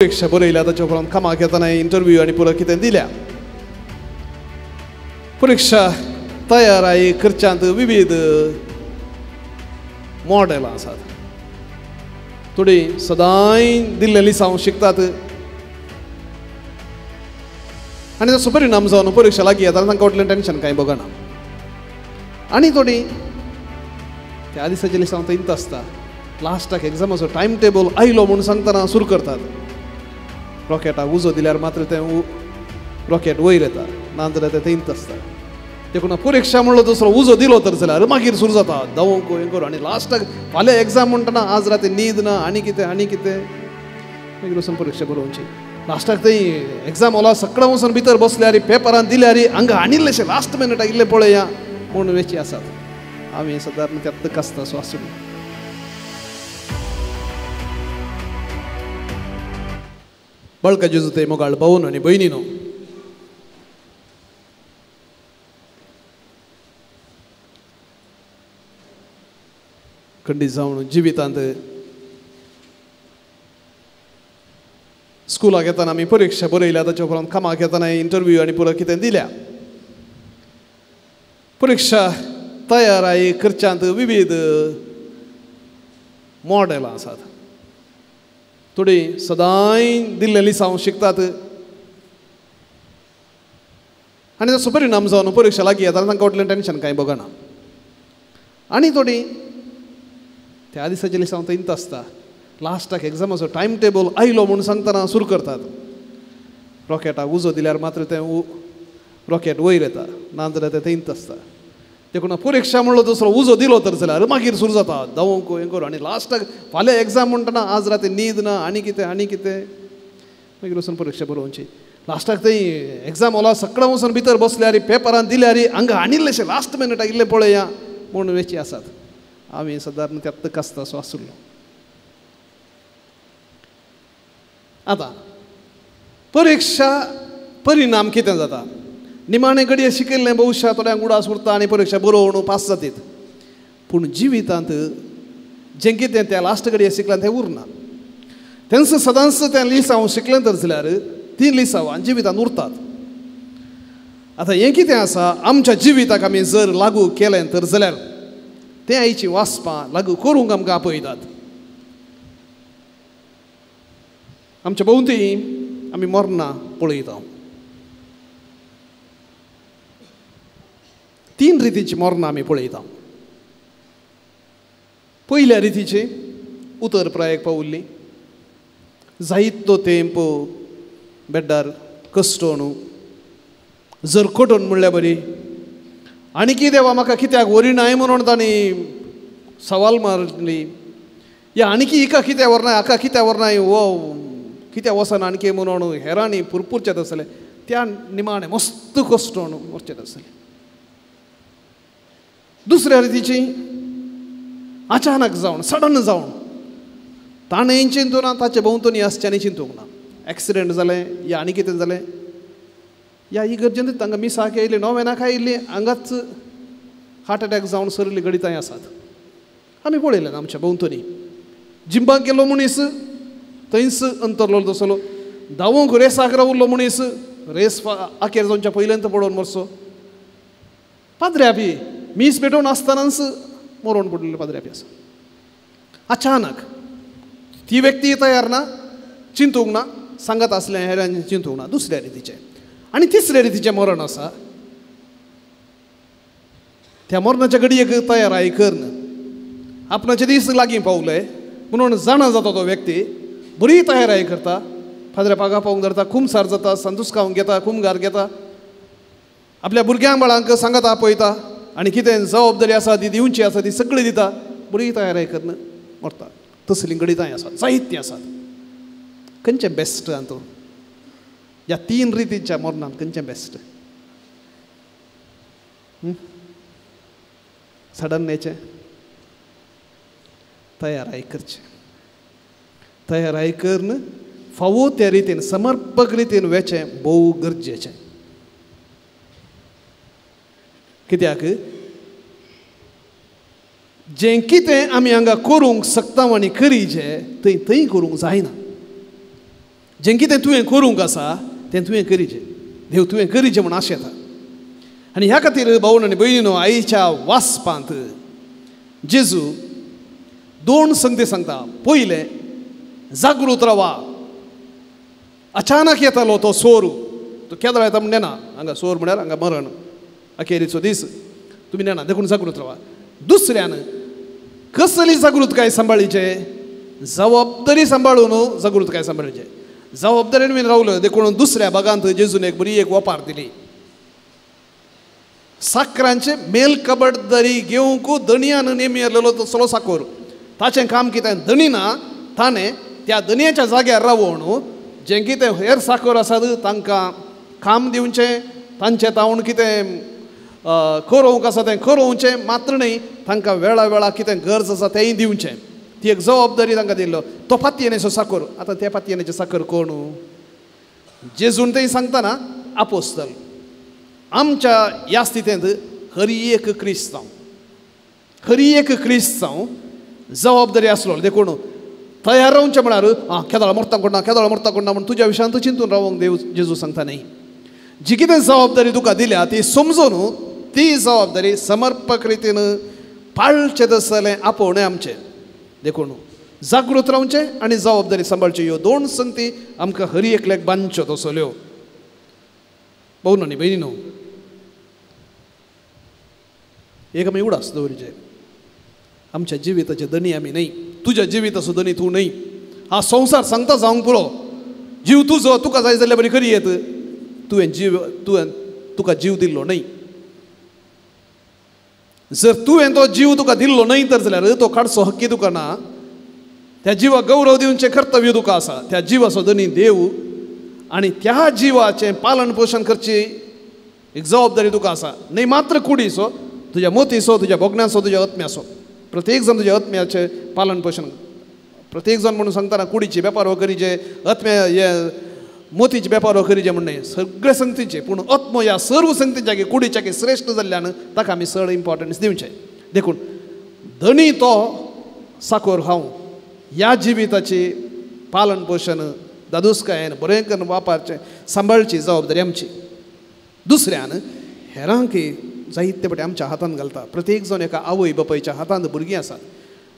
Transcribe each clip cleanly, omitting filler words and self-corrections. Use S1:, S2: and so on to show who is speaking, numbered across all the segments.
S1: परीक्षा बरयल्या ताच्या उपरांत कामाक येतना इंटरव्यू आनी पुरो कितें दिल्या. परिक्षा तयाराय करच्यांत विविध मॉडेलां आसात. थोडीं सदांय दिल्लें लिसांव शिकतात आनी ताचो परिणाम जावन परिक्षा लागीं येता तांकां व्हडलें टेंशन कांय बगना. आनी थोडीं त्या दिसाचें लिसांव थंयच आसता. लास्टाक एग्जामाचो टायम टेबल आयलो म्हूण सांगतना सुरू करतात. रॉकेटाक उजो दिल्यार मात्र तें रॉकेट वयर येता, ना जाल्यार तें थंयच आसता. देखून परिक्षा म्हणलो दुसरो उजो दिलो तर जाल्यार मागीर सुरू जाता धांवंक हें करूं आनी लास्टाक फाल्यां एग्जाम म्हणटना आज राती न्हीद ना आनी कितें आनी कितें, मागीर वचून परिक्षा बरोवची. लास्टाक थंय एग्जाम हॉला सकाळ वचून भितर बसल्यार पेपरान दिल्यार हांगा आनी इल्लेशें लास्ट मिनटाक इल्लें पळया म्हूण वेची आसात. आमी सदांच त्यात आसता सो आसूं. बाळकाचे जुते मोगाळ भावन आनी भयणीनो, खंडीत जावन जिवितांत स्कुलाक येतना आमी परिक्षा बरयल्या ताच्या उपरांत कामाक येतना इंटरव्यू आनी पुरो कितें दिल्या. परिक्षा तयाराय करच्यांत विविध मॉडेलां आसात. थोडीं सदांय दिल्लें लिसांव शिकतात आनी ताचो परिणाम जावन परिक्षा लागीं येता तांकां व्हडलें टेंशन कांय बगना. आनी थोडीं त्या दिसाचें लिसांव थंयच आसता. लास्टाक एग्जामाचो टायम टेबल आयलो म्हूण सांगतना सुरू करतात. रॉकेटाक उजो दिल्यार मात्र तें रॉकेट वयर येता, ना जाल्यार तें थंयच आसता. देखून परिक्षा म्हणलो दुसरो उजो दिलो तर जाल्यार मागीर सुरू जाता धांवंक हें करूं आनी लास्टाक फाल्यां एग्जाम म्हणटना आज राती न्हीद ना आनी कितें आनी कितें, मागीर वचून परिक्षा बरोवची. लास्टाक थंय एग्जाम हॉला सकाळ वचून भितर बसल्यार पेपरान दिल्यार हांगा आनी इल्लेशें लास्ट मिनटाक इल्लें पळया म्हूण वेची आसात. आमी सदांच त्यात आसता सो आसलो. आतां परिक्षा परिणाम कितें जाता? निमाणे घडये शिकिल्लें भविश्या थोड्यांक उडास उरता आनी परिक्षा बरोवन पास जातीत, पूण जिवितांत जें कितें त्या लास्ट घडये शिकलें तें उरना. तेंच सदांच तें लिसांव शिकलें तर जाल्यार तीं लिसांवां जिवितांत उरतात. आतां हें कितें आसा, आमच्या जिविताक आमी जर लागू केलें तर जाल्यार तें आयचीं वाचपां लागू करूंक आमकां आपयतात. आमच्या भोंवती आमी मरणां पळयता. तीन रितीची मरणां आमी पळयता. पयल्या रितीची उतर प्रायेक पावल्ली, जायतो तेंप बेड्डार कश्टोवन जरकटून म्हणल्यार बरी आनी की देवा म्हाका कित्याक व्हरिनाय म्हणून तांणी सवाल मारली, या आनी की हिका कित्याक व्हरनाय हाका कित्याक व्हरनाय हो कित्याक वचना आणकी म्हणून हेरांनी पुरपुरचें आसलें. त्या निमाणें मस्त कश्टोवन मरचें आसलें. दुसऱ्या रितीची अचानक जावन सडन जावन ताणें चिंतूं ना, ताचे भोंवतणी आसच्यांनी चिंतूंक ना. एक्सिडेंट जालें या आनी कितें जालें या ही गरजेन तांकां मिसाक येयली, नोवेनाक आयिल्ली, हांगाच हार्ट एटॅक जावन सरली घडितांय आसात. आमी पळयलें आमच्या भोंवतणी. जिम्बाक गेलो मनीस थंयच अंतरलो तसलो, धांवूंक रेसाक रावल्लो मनीस रेस आखेर जावच्या पयल्यांत पडोवन मरचो. पाद्र्यापी मीस पेटोवन आसतनाच मरोवन पडलेले पाद्र्यापी आसा. अचानक ती व्यक्ती तयार ना, चिंतूंक ना, सांगत आसलें हेरांनी चिंतूंक ना. दुसऱ्या रितीचें आनी तिसऱ्या रितीचें मरण आसा. त्या मरणाच्या घडयेक तयाराय करून आपणाचे दीस लागीं पावले म्हणून जाणा जाता तो व्यक्ती बरी तयाराय करता, फादऱ्या पागा पावूंक धरता, कुमसार जाता, संतुस्कावंक घेता, कुमगार घेता, आपल्या भुरग्यांक बाळांक सांगत आपयता आनी कितें जबाबदारी आसा ती दिवची आसा ती सगळी दिता, बरी तयाराय करून मरता. तसलीं घडितांय आसात, जायतीं आसात. खंयचें बेस्ट हातूंत? ह्या तीन रितीच्या मरणांत खंयचें बेस्ट? सडन हेचें तयाराय करचें, तयाराय करून फावो त्या रितीन समर्पक रितीन वेचें भोव गरजेचें. कित्याक जें कितें आमी हांगा करूंक शकता आनी करीजे थंय थंय करूंक जायना. जें कितें तुवें करूंक आसा तें तुवें करीचें, देव तुवें करीचें म्हूण आशेता. आनी ह्या खातीर भावन आनी भयणीनो, आईच्या वाचपांत जेजू दोन संगती सांगता. पयलें, जागृत रावा. अचानक येतालो तो सोर, तो केदळा येता म्हण नेना, हांगा सोर म्हळ्यार हांगा मरण, अखेरीचो दीस तुमी नेना, देखून जागृत रावा. दुसऱ्यान कसली जागृतकाय सांबाळीचे? जबाबदारी सांबाळून जागृतकाय सांबाळीचे. जबाबदारीन बीन रावलो देखून दुसऱ्या भागांत जेजून एक बरी एक वपार दिली. साकरांचे मेल कबड्डरी घेवंक दणयान नेमी आसलेलो तसलो साकोर. ताचें काम कितें? दणी ना, ताणें त्या दणयाच्या जाग्यार रावोवन जें कितें हेर साकोर आसात तांकां काम दिवचें, तांचें तावण कितें करोवंक आसा तें करोवचें, मात्र न्हय तांकां वेळा वेळा कितें गरज आसा तेंय दिवचें. ती एक जबाबदारी तांकां दिल्लो तो पातयेनेचो साकोर. आतां त्या पातयेनेचो साकर कोण? जेजून तें सांगतना आपोस्तल. आमच्या ह्या स्थितींत हर एक क्रिस्तांव, हर एक क्रिस्तांव जबाबदारी आसलो देखून तयार रावचें म्हळ्यार आं केदळा मरता कोणा, केदळा मरता कोणा म्हूण तुज्या विशयांत तूं चिंतून रावंक देव जेजू सांगता न्ही. जी कितें जबाबदारी तुका दिल्या ती समजून ती जबाबदारी समर्पक रितीन पाळचें तसलें आपोवणें आमचें. देखून जागृत रावचें आनी जबाबदारी सांबाळची, ह्यो दोन संगती आमकां हर एकल्याक बांदच्यो तसल्यो. भाव न्ही भयणी न्हू, एक आमी उडास दवरिचें, आमच्या जिविताचे धनी आमी न्हय, तुज्या जिविताचो धनी तूं न्हय. हा संवसार सांगता जावंक पुरो, जीव तुजो, तुका जाय जाल्यार बरी करी येत, तुवें जीव तुवें तुका जीव दिल्लो न्हय. जर तुवें तो जीव तुका दिल्लो न्हय तर जाल्यार तो काडचो हक्की तुका ना. त्या जिवाक गौरव दिवचें कर्तव्य तुका आसा. त्या जिवाचो धनी देव आनी त्या जिवाचें पालन पोशण करची एक जबाबदारी तुका आसा. न्हय मात्र कुडीचो, तुज्या मोतीचो, तुज्या भोगण्याचो, तुज्या आत्म्याचो. प्रत्येक जाण तुज्या आत्म्याचें पालन पोशण, प्रत्येक जाण म्हणून सांगतना कुडीची वेपार करीचे, आत्म्या हे मोतीचे वेपार करीचे म्हण न्हय, सगळे संगतीचे. पूण आत्मो ह्या सर्व संगतीच्या कुडीच्या श्रेश्ठ जाल्ल्यान ताका आमी चड इम्पॉर्टन्स दिवचें. देखून धनी तो साकोर हांव ह्या जिविताची पालन पोशण दादूसकायेन बरें करून वापरचें सांबाळची जबाबदारी आमची. दुसऱ्यान हेरांक जायते पटे आमच्या हातांत घालता. प्रत्येक जाण एका आवय बापायच्या हातांत भुरगीं आसात,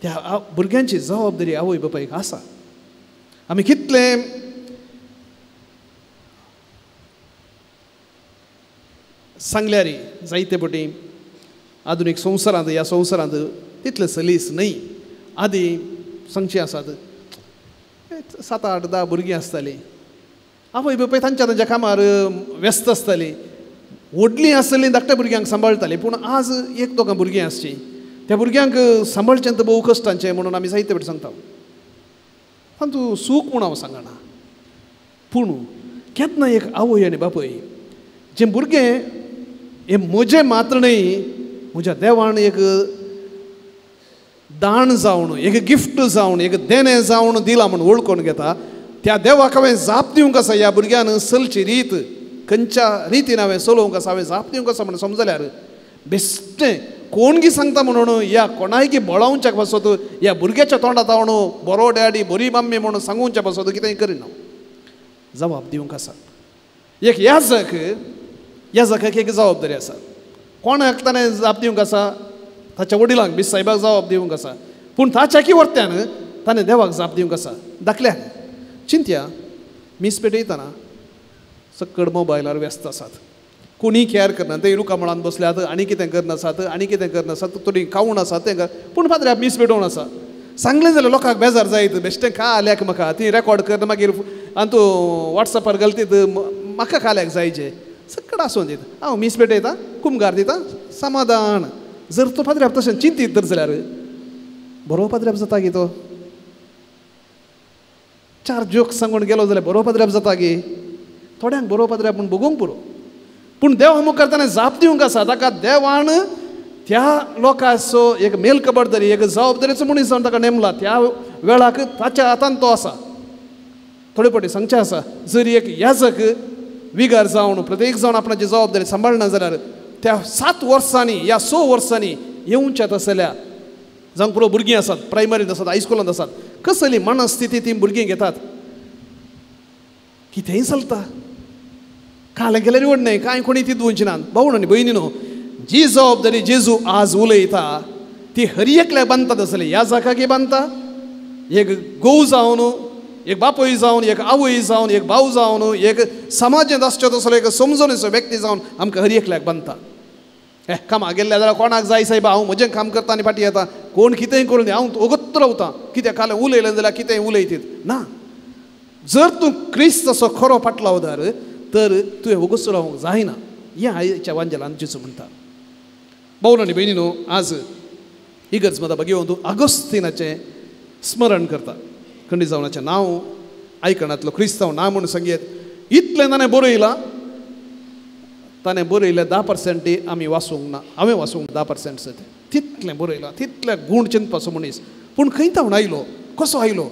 S1: त्या भुरग्यांची जबाबदारी आवय बापायक आसा. आमी कितले सांगल्यार जायते पटी आधुनीक संवसारांत ह्या संवसारांत तितलें सलीस न्हय. आदीं सांगचीं आसात 7, 8, 10 भुरगीं आसतालीं, आवय बापाय तांच्या तांच्या कामार व्यस्त आसतालीं, व्हडलीं आसतलीं धाकट्या भुरग्यांक सांबाळटालीं. पूण आज एक दोगां भुरगीं आसचीं, त्या भुरग्यांक सांबाळचें तर भोव कश्टांचें म्हणून आमी जायते फावटी सांगता. तातूंत सूख म्हूण हांव सांगना, पूण केन्ना एक आवय आनी बापूय जें भुरगें हें म्हजें मात्र न्हय, म्हज्या देवान एक दान जावन, एक गिफ्ट जावन, एक देणें जावन दिलां म्हूण वळखून घेता, त्या देवाक हांवें जाप दिवंक आसा. ह्या भुरग्यान चलची रीत खंयच्या रितीन हांवें चलोवंक आसा, हांवें जाप दिवंक आसा म्हूण समजल्यार बेश्टें कोणगी सांगता म्हणून ह्या कोणायकी बळोवच्याक पासत, ह्या भुरग्याच्या तोंडात हांव बरो डॅडी बरी मम्मी म्हणून सांगोवच्या पासत कितेंय करिना. जबाब दिवंक आसा. एक याजक, याजकाक एक जबाबदारी आसा. कोणाक ताणें जाप दिवंक आसा? ताच्या वडिलांक बी सायबाक जबाब दिवंक आसा. पूण ताच्या की वर्त्यान ताणें देवाक जाप दिवंक आसा. धाकल्यान चिंत्या मीस पेटयतना सक्कड मोबायलार व्यस्त आसात, कोणीय कॅर करना, ते रुखा मुळांत बसल्यात आनी कितें करनासात आनी कितें करनासात, थोडीं खावन आसात तें कर, पूण फादर मीस पेटोवन आसा. सांगलें जाल्यार लोकांक बेजार जायत, बेश्टें खाल्याक म्हाका ती रेकॉर्ड कर मागीर आनी तूं वॉट्सॅपार घालतीत, म्हाका खाल्याक जायचें सक्कड आसून दिता. हांव मीस पेटयता, कुमगार दिता, समाधान. जर तो पाद्र्याब तशें चिंतीत तर जाल्यार बरो पाद्र्याब जाता गी तो? 4 जोक सांगून गेलो जाल्यार बरो पाद्र्याब जाता गी? थोड्यांक बरो पाद्र्याब म्हूण भोगूंक पुरो. पूण देवा मुखार ताणें जाप दिवंक आसा. ताका देवान त्या लोकांचो एक मेल खबरदारी, एक जबाबदारीचो मनीस जावन ताका नेमला. त्या वेळाक ताच्या हातान तो आसा. थोडे फावटी सांगचें आसा, जर एक याजक विगार जावन प्रत्येक जावन आपणाची जबाबदारी सांबाळना जाल्यार त्या 7 वर्सांनी या 6 वर्सांनी येवच्या तसल्या जावंक पुरो भुरगीं आसात, प्रायमरींत आसात, हायस्कुलांत आसात, कसली मनस्थिती ती भुरगीं घेतात. कितेंय चलता, कालें केल्यार व्हड न्हय, कांय कोणी तितूंची ना. भावण आनी भयणी न्हू, जी जबाबदारी जेजू आज उलयता ती हर एकल्याक बांदता तसली. ह्या जाकाकी बांदता, एक घोव जावन, एक बापूय जावन, एक आवय जावन, एक भाव जावन, एक समाजांत आसचो तसलो एक समजणेचो व्यक्ती जावन आमकां हर एकल्याक बांदता. हे कामाक गेल्ल्या जाल्यार कोणाक जाय सायबा, हांव म्हजें काम करता आनी फाटीं येता, कोण कितेंय करूं दी, हांव ओगत रावता, कित्याक काल उलयलें जाल्यार कितेंय उलयतीत ना. जर तूं क्रिस्ताचो खरो फाटलावदार तर तुवें ओगत रावंक जायना. हें आयच्या वांजेलान जेजू म्हणटा. भावण आनी भयणी न्हू, आज इगर्ज मदा भगेवन आगोस्तिनाचें स्मरण करता. खंडीत जावनाचें नांव आयकणांतलो क्रिस्तांव ना म्हूण सांगयत इतलें ताणें बरयलां. ताणें बरयलें 10% आमी वाचूंक ना, हांवें वाचूंक 10% सत तितलें बरयलां, तितलें गूण चिंतपाचो मनीस. पूण खंय तावन आयलो, कसो आयलो?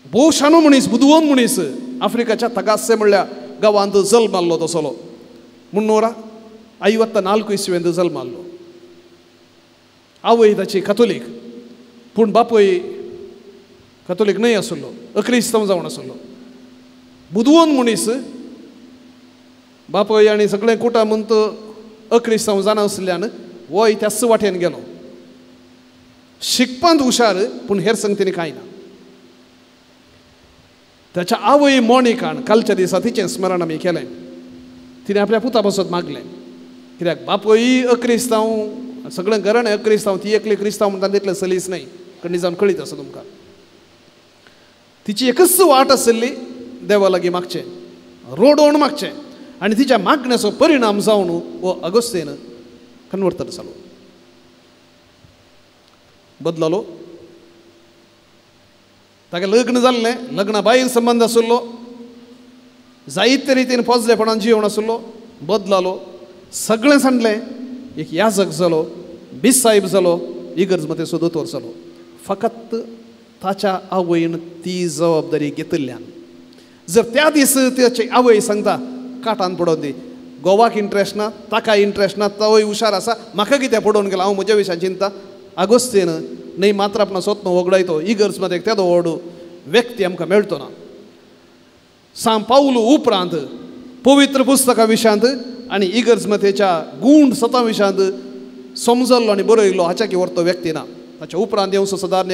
S1: भोव शाणो मनीस, बुदवंत मनीस. आफ्रिकाच्या तगासे म्हणल्या गांवांत जल्माल्लो तसलो 354 इसवेंत जल्माल्लो. आवय ताची कथोलीक, पूण बापूय कथोलीक न्हय आसलो, अक्रिस्तांव जावन आसलो. बुदवंत मनीस, बापूय आनी सगळें कुटुंब अक्रिस्तांव जाणासल्यान वय त्याच वाटेन गेलो. शिकपांत हुशार, पूण हेर संगतीन कांय ना. ताच्या आवय मोनिकान कालच्या दिसा तिचें स्मरण आमी केलें. तिणें आपल्या पुता पासत मागलें, कित्याक बापूय अक्रिस्तांव, सगळें घराणें अक्रिस्तांव, ती एकली क्रिस्तांव म्हणटा तितलें सलीस न्हय, खंडीत जावन कळीत आसा तुमकां. तिची एकच वाट आशिल्ली, देवा लागीं मागचें, रोडोवन मागचें. आनी तिच्या मागण्याचो परिणाम जावन हो अगस्तेन कन्वर्तर जालो, बदललो. ताका लग्न जाल्लें, लग्ना भायर संबंद आशिल्लो, जायते रितीन पोजलेपणान जिवन आशिल्लो, बदललो, सगळें सांडलें, एक याजक जालो, बिसायब जालो, इगर्ज मतेचो दोतोर जालो. फकत ताच्या आवयन ती जबाबदारी घेतिल्ल्यान. जर त्या दीस ताची आवय सांगता काटान पडोवन दी, गोवाक इंट्रस्ट ना, ताका इंट्रस्ट ना, तोय हुशार आसा, म्हाका कितें पडोवन गेला, हांव म्हज्या विशयान चिंता. आगोस्तीन न्हय मात्र आपणा स्वप्न वगडायतो. इगर्ज मध्ये तेदो व्हड व्यक्ती आमकां मेळटो ना. सांव पावलू उपरांत पवित्र पुस्तका विशयांत आनी इगर्ज मतेच्या गूण सता विशयांत समजल्लो आनी बरयल्लो हाच्या की व्हरतो व्यक्ती ना. ताच्या उपरांत येवचो सदारण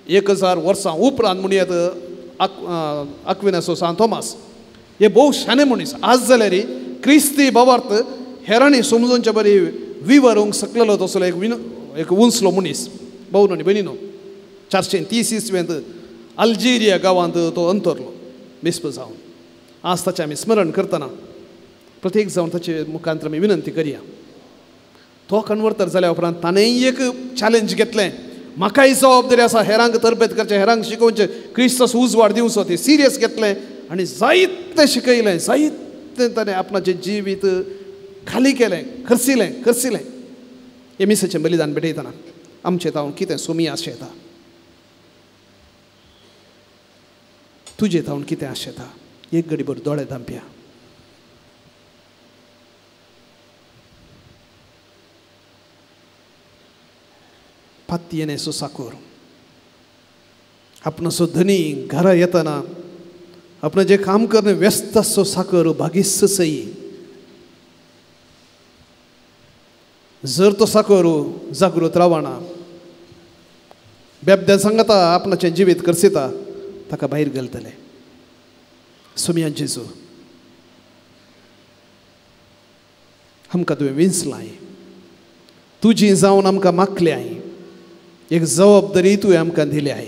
S1: 1000 वर्सां उपरांत म्हणयत आक्विनासो सांत थॉमास. हे भोव शाणे मनीस. आज जाल्यार क्रिस्ती भावार्थ हेरांनी समजूनचे बरी विवरूंक सकलेलो तसलो एक उंचलो मनीस. भाव आनी भयणीनो, 430 इसवेंत अल्जेरिया गांवांत तो अंतरलो बिस्प जावन. आज ताचें आमी स्मरण करतना प्रत्येक जावन ताचे मुखांत आमी विनंती करया. तो कन्वर्तर जाल्या उपरांत ताणें एक चॅलेंज घेतलें, म्हाकाय जबाबदारी आसा हेरांक तरबेत करचें, हेरांक शिकोवचें, क्रिस्तास उजवाड दिवचो. तें सिरियस घेतलें आनी जायतें शिकयलें, जायतें ताणें आपणाचें जिवीत खाली केलें, खर्सिलें खर्सिलें. हे मिसाचें बलिदान भेटयतना आमचें तावन कितें सुमी आशेता, तुजें तावन कितें आशेता, एक घडीभर दोळे धांपया. पातयेनेचो साकोर आपणाचो धनी घरा येतना आपणाचें काम करणे व्यस्त आसचो साकर भागीस्त सई. जर तो साकर जागृत रावना, बेबद्या सांगता आपणाचें जिवीत करसिता, ताका भायर घालतले. सुमया जेजू, आमकां तुवें विंचलाय, तुजी जावन आमकां मागल्याय, एक जबाबदारी तुवें आमकां दिल्याय.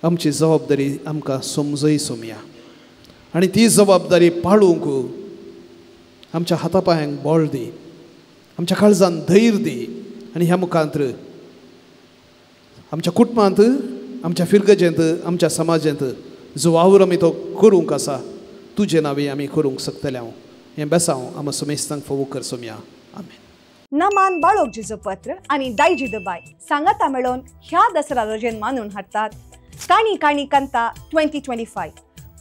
S1: आमची जबाबदारी आमकां समजय सोमया, आनी ती जबाबदारी पाळूंक आमच्या हातापायांक बळ दी, आमच्या काळजान धैर्य दी. आनी ह्या मुखांत आमच्या कुटुंबांत, आमच्या फिरगजेंत, आमच्या समाजेंत जो वावर आमी तो करूंक आसा तुजे नांवे आमी करूंक शकतले. हांव हें बेसांव आमकां समेस्तांक फोवो कर सोमया. आमेन.
S2: नमान बाळोगजीचो पत्र आनी दायजी दबाय सांगाता मेळोवन ह्या दसरा रजेन मानून हाडटात काणी काणी कंता 2025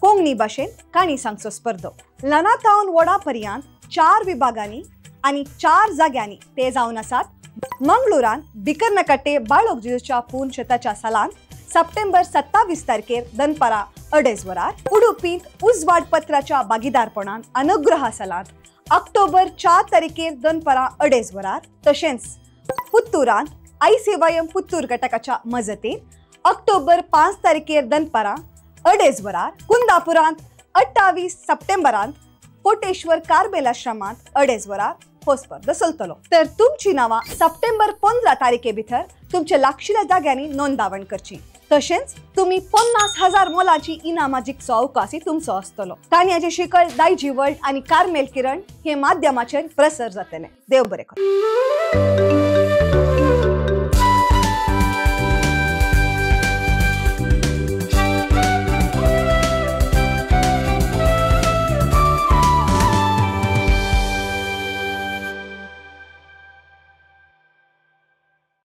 S2: कोंकणी भाशेन काणी सांगचो स्पर्धो. ल्हाना तावन वडा पर्यंत 4 विभागांनी आनी 4 जाग्यांनी ते जावन आसात. मंगळुरान बिकर्नकट्टे बाळोगजीच्या पूर्ण शेताच्या सालांत सप्टेंबर 27 तारखेर दनपारा 2:30 वरार, उडुपींत उजवाड पत्राच्या भागीदारपणान अनुग्रह सलांत ऑक्टोबर 4 तारखेर दनपारा 2:30 वरार, तशेंच पुत्तूरांत आयसीवायएम पुत्तूर घटकाच्या मजतीन ऑक्टोबर 5 तारखेर दनपारा 2:30 वरार, कुंदापुरांत 28 सप्टेंबरांत कोटेश्वर कार्मेल आश्रमांत 2:30 वरार हो स्पर्धा चलतलो। तर तुमची नांवां सप्टेंबर 15 तारखे भितर तुमच्या लागशिल्ल्या जाग्यांनी नोंदावण करची। तशेंच तुमी 50,000 मोलाची इनामां जिखचो अवकाशय तुमचो आसतलो। काणयाची शिकळ दायजी वर्ल्ड आनी कार्मेल किरण हे माध्यमाचेर प्रसार जातले। देव बरें करूं।